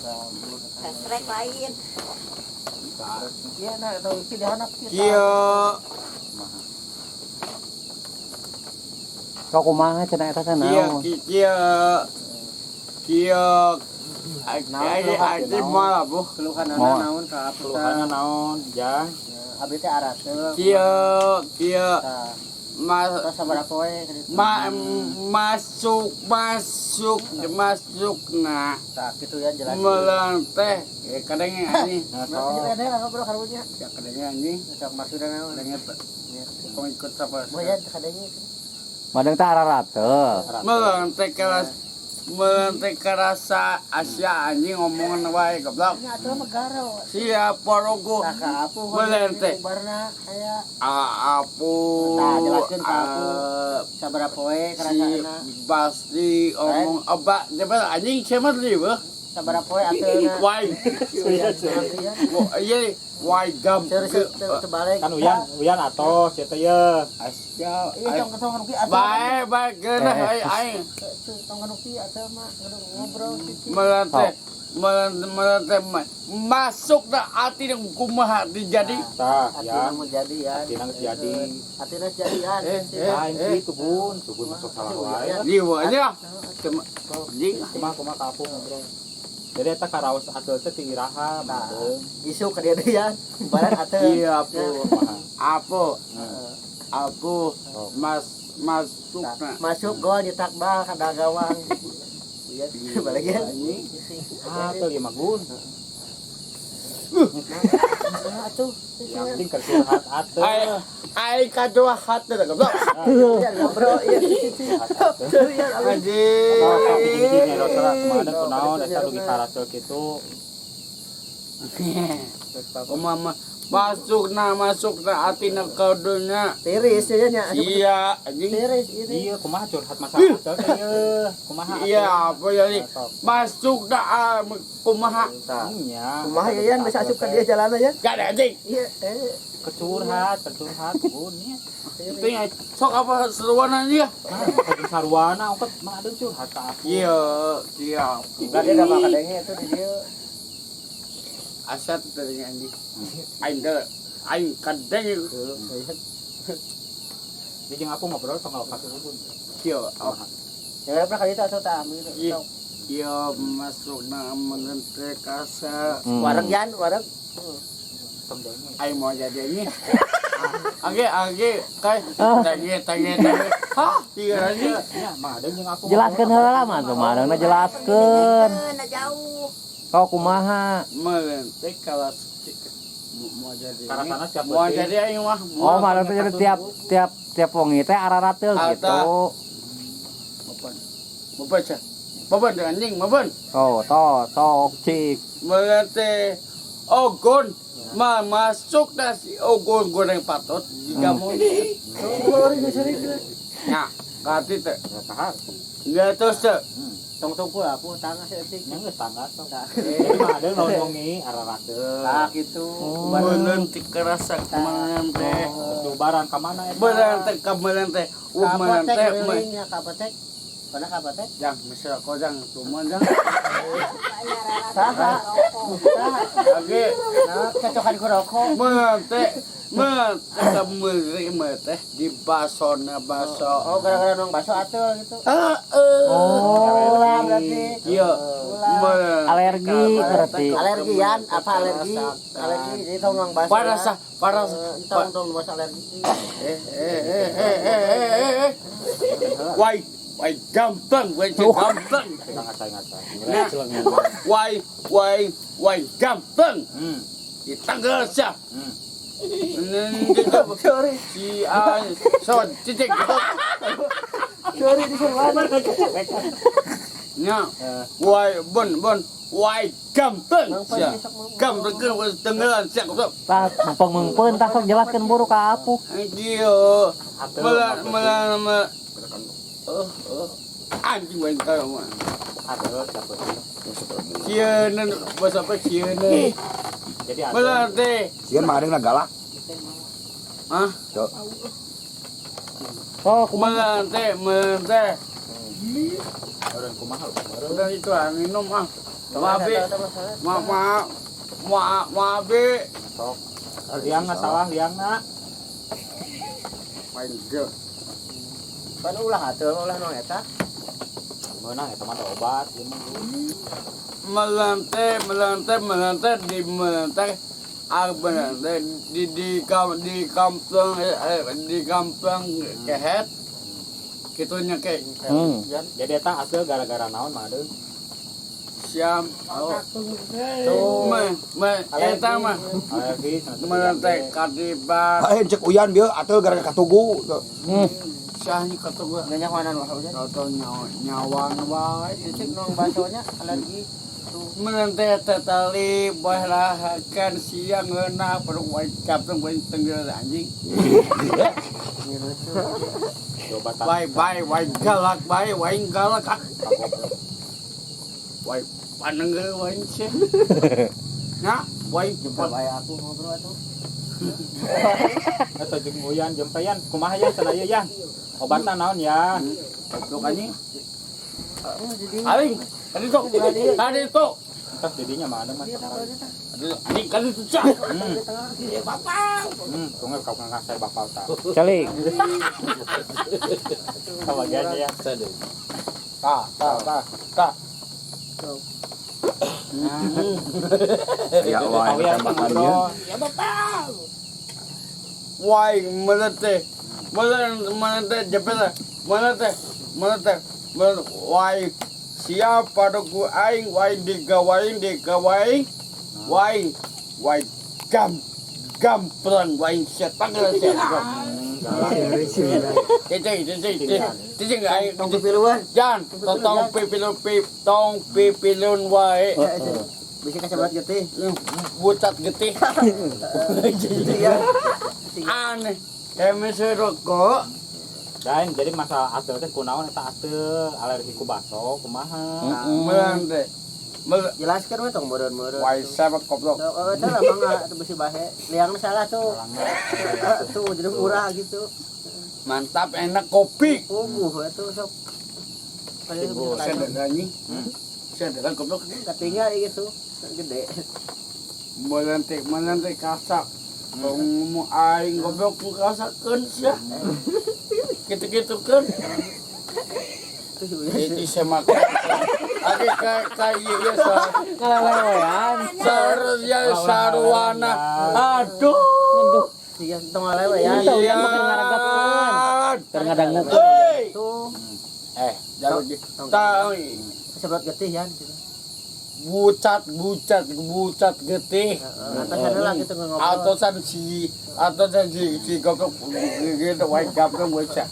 Strek lain. Iya, nah atau iki dihanap kita. Kieu. Kau kumaha cenah eta teh Kieu naon? Kieu kieu. Ai ai moal abuh. Keluhanana Moal. Naon ka apu? Keluhanna naon, Jang? Abi teh arateul. Kieu kieu Tah, mas terus sabaraha poe ka ditu? ma masuk masuk masuk na Tah, kitu ya jelas. melang teh eh kadangnya anjing. Nah, Nah, sok. ada ngobrol karunya. Ya kadangnya anjing. Sok maksudna naon? Kadangnya pengikut apa? Boyan kadangnya. Madeng teh ararateul. Melang teh kelas melang teh kerasa Asia anjing ngomongan wae goblok. Nya atuh mah garo. Siapa rogo Tah ka apu Melang teh. Barna aya Apu. Tah, jelaskeun ka apu. Eh, sabaraha poe si karasaana. pasti omong apa coba anjing siapa tadi beuh? Sabaraha poe atuhna. Wai. Iya, wai gam. Terbalik. Kan Uyan, Uyan atos ya teh ye. Asia. Iya, tong tong rugi atuh. Bae bae geunah ai aing. Tong rugi atuh mah ngobrol titik. Melante melante melante masuk dah hati yang kumaha dijadi. Tah, Atina ya. mau jadi ya. Atina geus jadi. Atina geus jadian. Eh, eh. Lain kitu, Bun. Tuh, Bun masuk salah wae. Liwa aja. Cuma anjing. Kumaha kumaha ka apu ngobrol. Jadi eta karaos ateul teh ti iraha, Nah. Madeng. Isu ka dia deui Baran atuh. Iya, apu. Kumaha? Apu. Heeh. Apu mas masuk Nah, na. masuk gol nyetak bal ka gawang. Iya, balik ya. Anjing. Ateul ieu mah, Gun. Nah, atuh. Yang penting keur curhat ateul. Ai ai kadua hati dah goblok. Iya, ngobrol iya. Sorry ya, abi. Sok sok Anjing. hiji-hiji nyerosna kumaha da kunaon eta dugi karateul kitu. Mama masuk na atina kadunya. Tiris ya nya. Iya, anjing. Tiris ini. Iya, kumaha curhat masalah ateul teh ieu. Kumaha atuh? Iya, apa jadi Sok. masuk na ah, kumaha. Tah. Nya. Kumaha ya yan bisa asup ka dia jalan aja. Gak ada anjing. Iya, eh. Kecurhat, kecurhat, Bun nya. Penting sok apa seruan aja. Nah, kajeng sarwana ongkot mah adeung curhat ka aku. Iya, iya. Enggak dia enggak bakal denge itu di dia. Asat dari anjing. Aing teh aing kadeng Jadi jeung aku ngobrol sok ngalepas Bun. kieu. Kumaha? Ya pernah kali itu atau tak ambil. Iya. Iya, masuk na menente kasa. Wareg yan, wareg. Tong denge. Aing mau jadi anjing. Oke, oke, kai tangi tangi tangi. Hah, iya anjing. Nya, mah adeung jeung aku. Jelaskeun heula mah tuh madengna jelaskeun. Nah, jauh. Kau kumaha? Melente kelas mau jadi Karasana siap mau penting. jadi aing mah. Oh, madeng teh jadi tiap tiap tiap wengi teh ararateul gitu. Bapak. Bapak cah. Bapak anjing, bapak. Oh, to sok cik. Melente ogon ma masuk dah si ogon goreng patot jika mau. Nah, kati teh. Ya kahar. Enggak terus teh. Tong tungku aku tangga sih etik. Nya geus tangga sok. Jadi mah adeung naon wengi ararateul. Tah gitu. Melente kerasa melente. Terus diubaran ka mana eta? Melente ka melente. Kapotek Melente. keliling ya kapotek. Mana kapotek? Jang, misal kau jang, tuman jang. Saha. Saha. Oke, Nah, cocokan ku rokok. melente, melente ka melente di basona baso. Oh, gara-gara nong baso atul gitu. Ah, eh. Oh, Ulah berarti. Iya. Alergi berarti. Alergi yan, apa alergi? Alergi jadi tong nong baso. Parasa, parasa. Entong tong baso alergi. Eh, eh, eh, eh, eh, eh, eh. Wai, wai gampang, wai gampang. Kita ngasai-ngasai. Nah, wai, wai, wai gampang. Di tanggal sah. Sorry, Si A, so titik gitu. sorry di seruan. Nya, wai bon bon, wai gampang. Sia. Gampang ke tenggelam sia goblok. Tah mempeng-mengpeun tah sok jelaskeun buru ka apu. Iya. Ateul. Melan melan melan. Oh, oh. Anjing wae kau mah. Ateul siap penting. Sieun bahasa apa sieun. Jadi ateul. Melan teh. Sieun mah adeungna galak. Hah? Tuh. Oh, kumaha? Melan teh, melan teh. Orang kumaha lu meureun. Udah itu ah, minum ah. Maaf, ma ma ma maaf. Sok. Liang nggak salah liangna. Main ge. Pan ulah atuh ulah nu eta. Meunang eta mah da obat ieu mah. Melente melente melente di melente ah melente di kampung di kampung kehet kitunya ke. Jadi eta hasil gara-gara naon mah deung? Siam oh Tuh. Me me eta mah Alergi cenah teu melente diambil. kadiba. Lain cek Uyan bieu atuh gara-gara katugu. Syahnya kata gua. Nanya nyawanan wah udah. Tau nyawa nyawa wae. Cek nu basonya alergi. Tuh. Melente tetali bahrahakan siang ngeunah perlu wae kampung wae tenggel anjing. Diobatan. Bye bye wae galak bye wae galak ah. Wae panenggel wae sih. Nah, wae Jempol bae aku ngobrol atuh. Eta jeung Uyan jempeyan kumaha yan cenah ieu yan? Obatna naon ya? Goblok anjing. Oh, jadi Aing, tadi tuh. Tadi tuh. Entos didinya mah ada mah. Anjing kali tuh cah. Tunggu kau ngasai bapak ta. Calik. Kabagian ya. Ta, ta, ta, ta. Ya wae Uyan tembakan ieu. ngobrol. Wai melete. Melete melete jepet. Melete melete melete wai siapa ku aing wai digawain digawain wai wai gam gamplang wai setan setan. Cicing cicing cicing aing tong pipiluan. Jan, tong pipilun pip tong pipilun wae. Bisa kasebat getih. Butat getih. Iya. Aneh. Kami rokok. Dan jadi masalah atel teh kunaon eta atel alergi ku baso kumaha? Melante. Mel Jelaskan we tong meureun-meureun. wai sama goblok. Tuh, oh, itu lah mangga tuh besi bahe. Liangna salah tuh. Tuh jadi murah gitu. Mantap enak kopi. Puguh itu sok. Saya ada anjing. Saya ada goblok. Ketinggal gitu. Gede. Melante melante kasak. Tong ngomong aing goblok ku kasakeun sia. Kitu-kitu keun. Jadi sama Ake kayak kayak iya sa. Ngalelewean. Sarya sarwana. Aduh. Iya, tong alewe ya. Iya. Uyan mah keur ngaragatkeun. Keur ngadangukeun. Hei. Tuh, Jangan tahu kasebat getih ya gitu. bucat bucat bucat getih. Atasannya lah gitu ngobrol. Atasan si atasan si si goblok gitu wae gablok bocah.